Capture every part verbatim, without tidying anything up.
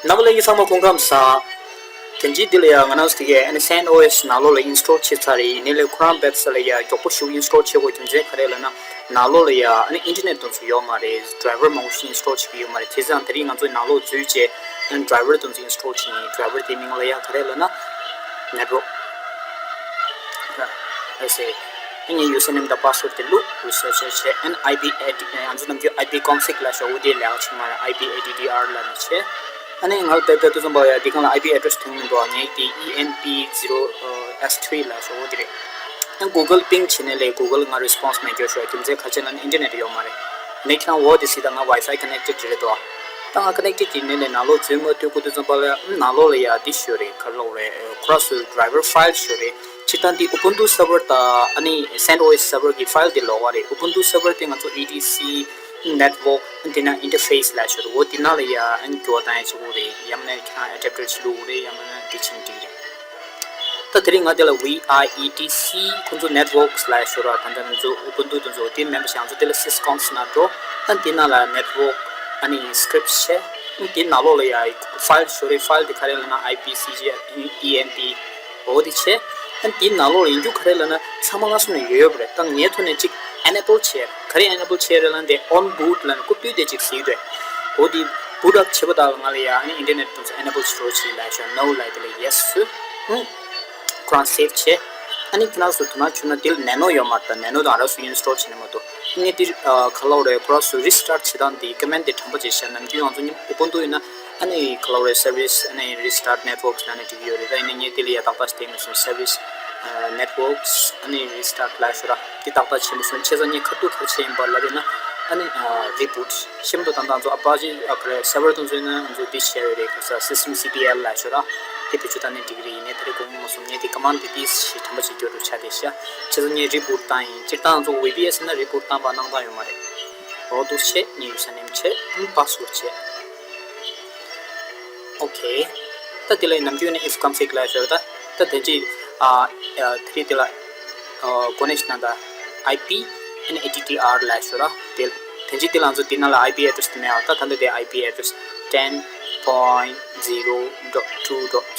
རྣམ་པ་ལྷན་རྒྱས་ཚང་མ་སྐུ་ཁམས་བཟང་། དེ་རྗེས་འདི་ལ་ཡ་ང་རང་ཚོ་དེ་གའི་ཨ་ནི་སེན་ཨོ་ཨེས་ནང་ལོགས་ལ་ཨིན་སི་ཊོལ་བྱས་ཚར་རེད། ཡིན་ནའི་ལས་ཁོ་རང་བེབ་སའིཊ་ལ་ཡ་མགྱོགས་པོ་ཞིག་ཨིན་སི་ཊོལ་བྱེད་དགོས་རྒྱུ་མཚན་ག་རེ་ལབ་ན། ནང་ལོགས་ལ་ཡ་ཨ་ནི་ཨིན་ཊར་ནེཊ་དེ་ཚོ་ཡོད་མ་རེད། ཌ་རའི་ཝར་མང་པོ་ཞིག་ཨིན་སི་ཊོལ་བྱེད་ཀྱི་ཡོད་མ་རེད། བྱས་ཙང་དེ་རིང་ང་ཚོ་ནང་ལོགས་འཛུལ་བྱས་ཨ་ནི་ཌ་རའི་ཝར་དེ་ཚོ་ཨིན་སི་ཊོལ་བྱེད་ཡིན། ཌ་རའི་ཝར་དེའི་མིང་ལ་ཡ་ག་རེ་ལབ་ན། ནེཊ་ཝརཀ་ལགས་སེ། ཨ་ནི་ངའི་ཡུ་སར་ནེམ་དང་པ་སི་ཝར་དེ་བླུགས། རི་སར་ཆི་བྱས། ཨ་ནི་ཨའི་པི་ཨེ་ཌི་ང་ཚོ་ནམ་རྒྱུན་ཨའི་པི་ཀོན་ཕིག་ལབ་ཤག་འོ་དེ་ལས་ཀ་བྱེད་མ་རེད། ཨའི་པི་ཨེ་ཌི་ཌི་ཨར་ལབ་ནས་བྱས། ཨ་ནི་ང་ལ་དེ་ལྟ་དུས་ཙམ་པ་ཡ་འདི་གང་ལ་ཨའི་པི་ཨེ་ཌི་རེ་སི་ཐོན་མི་འདུག་ངའི་དེ་ཨི་ཨེན་པི་ཛི་རོ་ཨེས་ཐི་རི་ལབ་ཤག་འོ་དེ་རེད། ཨ་ནི་གུ་གལ་པིང་བྱས་ནས་ལས་གུ་གལ་ང་རེ་སི་པོན་སི་མེད་རྒྱུ་ཤོག་རྒྱུ་མཚན་ག་རེ་ལབ་ན་ཨིན་ཊར་ནེཊ་ཡོད་མ་རེད། ནས་ཁྱེད་རང་འོ་དེ་སྲིད་ད་ང་ཝའི་ཕའི་ཀ་ནེག་ཊེཌ་རེད་དོ། ད་ང་ཀ་ནེག་ཊེཌ་ཡིན་ནས་ནང་ལོགས་འཛུལ་མ་ཐུབ་གོ་དུས་ཙམ་པ་ལ་ནང་ལོགས་ལ་ཡ་འདི་ཤོད་རེད། ག་རེ་ལབ་རེད། ཁོ་རང་ཚོའི་ཌ་རའི་ཝར་ཕའིལ་ཤོད་རེད། སྤྱིར་བཏང་འདི་ཨུ་བུན་ཏུ་སར་ཝར་དང་ཨ་ནི་སེན་ཨོ་ཨེས་སར་ཝར་གྱི་ཕའིལ་དེ་ལོགས་ཀ་རེད། ཨུ་བུན་ཏུ་སར་ཝར་དེ་ང་ཚོ་ཨི་ཊི་སི་ནེཊ་ཝརཀ་དེ་ན་ཨིན་ཊར་ཕེ་སི་ལབ་ཤོད་རེད། འོ་དེ་ནང་ལ་ཡ་ཨ་ནི་འགྱུར་བ་བཏང་ཡ་བྱེད་དགོས་རེད། ཡང་མིན་ན་ཁྱེད་རང་ཨེ་ཌབ་ཊར་ཅིག་བླུགས་དགོས་རེད། ཡང་མིན་ན་འདི་བྱེད་ན་འགྲིག་རེད། ད་དེ་རིང་ང་དེ་ལ་ཝི་ཨའི་ཨི་ཊི་སི་ཁོང་ཚོ་ནེཊ་ཝརཀ་ལབ་ཤོད་ར། ད་ལྟ་ང་ཚོ་ཨུ་བུན་ཏུ་དེ་ཚོ་དེ་མིན་པ་ཞིག་ང་ཚོ་དེ་ལ་སིས་ཀོན་ཕིག་ནང་འགྲོ། ཨ་ནི་དེ་ནང་ལ་ནེཊ་ཝརཀ་ཨ་ནི་སི་ཀི་རིབ་ཊི་བྱས། ཨ་ནི་དེ་ནང་ལོགས་ལ་ཡ་ཕའིལ་ཤོད་རེད། ཕའིལ་དེ་ག་རེ་ལབ་ན་ཨའི་པི་སི་ཇི་ཨི་ཨེན་པི་འོ་དེ་བྱས། ཨ་ནི་དེ་ནང་ལོགས་ལ་ཡིན་རྒྱུ་ག་རེ་ལབ་ན་ཚང་མ་ལ་སོ་ནས་ཡོད་ཡོད་པ་རེད། ད་ངའི་ཐོག་ནས་ཅིག་ཨེ་ནེ་བལ་བྱས། ག་རེ་ཨེ་ནེ་བལ་བྱས་རེད་ལབ་ན་དེ་ཨོན་བུཊ་ལབ་ནས་རྐུབ་སྟོད་དེ་ཅིག་གཟིགས་འདུག་འོ་དེ་བུཊ་ཨབ་བྱེད་པ་དག་ལ་ང་ལ་ཡ་ཨ་ནི་ཨིན་ཊར་ནེཊ་དེ་ཚོ་ཨེ་ནེ་བལ་ཤོད་རོགས་བྱེད་ལབ་ཤོག་ནོ་ལབ་དེ་ལ་ཡེ་སི་ཟེར། ཨུ། ཁོ་རང་སེབ་བྱས། ཨ་ནི་ཁྱེད་རང་ཚོ་དོ་སྣང་བྱུང་ན་དེ་ལ་ནེ་ནོ་ཡོད་མ་རེད། ད་ནེ་ནོ་དང་ར་སུ་ཨིན་སི་ཊོལ་བྱས་ནས་མ་གཏོགས། ངས་དེ་ཨ་ག་ལབ་རེད། ཁོ་ར་སུ་རི་སི་ཊར་བྱེད་སྟངས་དེ་ཀོ་མེན་ཌི་དེ་དྲང་པོ་བྱས་བཤད་ན་ནམ་རྒྱུན་ང་ཚོ་ཉིན་ཨུ་བུན་ཏུ་ཡིན་ན་ཨ་ནི་ག་ལབ་རེད། སར་ཝིས་ཨ་ནི་རི་སི་ཊར་ནེཊ་ཝརཀ་ལབ་ནས་འབྲི་གི་ཡོད་རེད། ད་ཡིན་ན་ངས་དེ་ལ་ཡ་ཏག་ཏག་ཞིག་བསྟན་མི་སོང་། སར་ཝིས་ནེཊ་ཝརཀ་ཨ་ནི་རི་སི་ཊར་ལབ་ཤོད་ར། དེ་ཏག་ཏག་བྱས་མི་སོང་། བྱས་ཙང་ངས་ཁ་ཐུག་ག་རེ་བྱས་ཡིན་པ་ལབ་ཡིན་ན་ཨ་ནི་རི་བུཊ་ཤེས་མི་འདུག་ད་ང་ཚོ་ཨ་པ་ཅི་ཨ་ག་རེ་སར་ཝར་དེ་ཚོ་ཡིན་ན་ང་ཚོ་འདི་བྱས་ཡོད་རེད། ག་ས་སིས་ཊེམ་སི་པི་ཨེལ་ལབ་ཤོད་ར། དེ་བེད་སྤྱོད་བཏང་ནས་འགྲིག་གི་རེད། ཡིན་ནའི་ད་རེས་དགོངས་མ་སོང་། ངས་དེ་ཀ་མན་ཌི་དེ་ཏིས་ཞིག་དྲན་པ་བྱེད་རྒྱུ་རུ་ཆགས་བསྡད་ཤག་བྱས་ཙང་ངས་རི་བུཊ་བཏང་ཡིན། སྤྱིར་བཏང་ང་ཚོ་ཝི་པི་ཨེས་ཡིན་ན་རི་བུཊ་བཏང་བ་གནང་སྟངས་ཡོད་མ་རེད། འོ་འདུག་བྱས་ངས་ཡུ་སར་ནེམ་བྱས། ཨམ་པ་སི་ཝར་ཌི་བྱས། ཨོ་ཁེ། ད་དེ་ལ་ནམ་རྒྱུན་ནས་if config ལབ་ཤོད་ར། ད་ད་དེ་རྗེས་ཨ་ཨ་དེ་རིང་དེ་ལ་ཨ་གོ་ནས་ཤི་ན་ད་ཨའི་པི་ཨ་ནི་ཨེ་ཌི་ཌི་ཨར་ལབ་ཤོད་ར། དེ་དེ་རྗེས་དེ་ལ་ང་ཚོ་དེ་ནང་ལ་ཨའི་པི་ཨེ་ཌི་རེ་སི་དེ་མེད་ཨ། ད་ད་ལྟ་དེ་ཨའི་པི་ཨེ་ཌི་རེ་སི་ten point zero dot two dot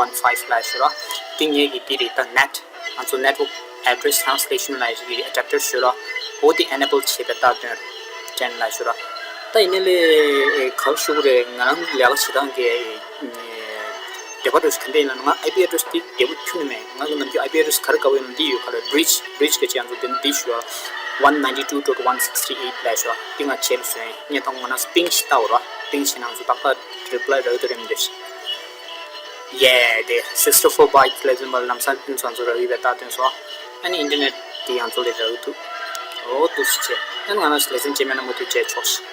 one five ལབ་ཤོད་ར། དེ་ངེད་ཀྱི་དེ་རེད། ད་ནེཊ་ང་ཚོ་network address translation ལབ་ཡག་གི་ཨེ་ཌབ་ཊར་ཤོད་ར། འོ་དེ་ཨེ་ནེ་བལ་བྱས་པའི་རྟགས་སྟོན་རེད། ཊེན་ལབ་ཤོད་ར། ད་ཡིན་ནའི་ལས་ག་རེ་ཞུ་དགོས་རེད། ང་རང་ལས་ཀ་བྱེད་སྟངས་ཀྱི་འདོད་པ་འདྲ་ཞིག་ག་འདྲ་ཡིན་ལབ་ན། ང་ཨའི་པི་ཨེ་ཌི་རེ་སི་དེ་བདེ་པོ་ཁྱོན་ནས་མེད། ང་གི་ནམ་རྒྱུན་ཨའི་པི་ཨེ་ཌི་རེ་སི་ག་རེ་དགའ་པོ་ཡོད་ན་འདི་ཡོད། ག་རེ་བྷི་རི་ཇི་བྷི་རི་ཇི་གི་ཅིག་ང་ཚོ་འདི་འདི་ཞུ་བ། one ninety two dot one sixty eight ལབ་ཤོད་ར། འདི་ང་བྱས་ལ་སོན་ངས་ད་ང་ན་པིང་ཞིག་བལྟ་འོ་ར། པིང་བྱས་ན་ང་ཚོ་ཏག་ཏག་རི་པ་ལའི་རག་གི་འདུག་མི་འདུག་ཡེ་དེ་sixty four byte ལས་དོན་པ་ལམ་སང་ཕུན་ཚོགས་ཚོ་རག་ཡོད་པའི་རྟགས་སྟོན་སོང་། ཨ་ནི་ཨིན་ཊར་ནེཊ་དེ་ཡང་ཚོ་ལས་རག་འདུག་འོ་འདུག་སེ་བྱས། ཨ་ནི་ང་རང་ལེ་ཚན་རྗེས་མའི་ནང་མུ་མཐུད་བྱས་ཆོག་ཤིག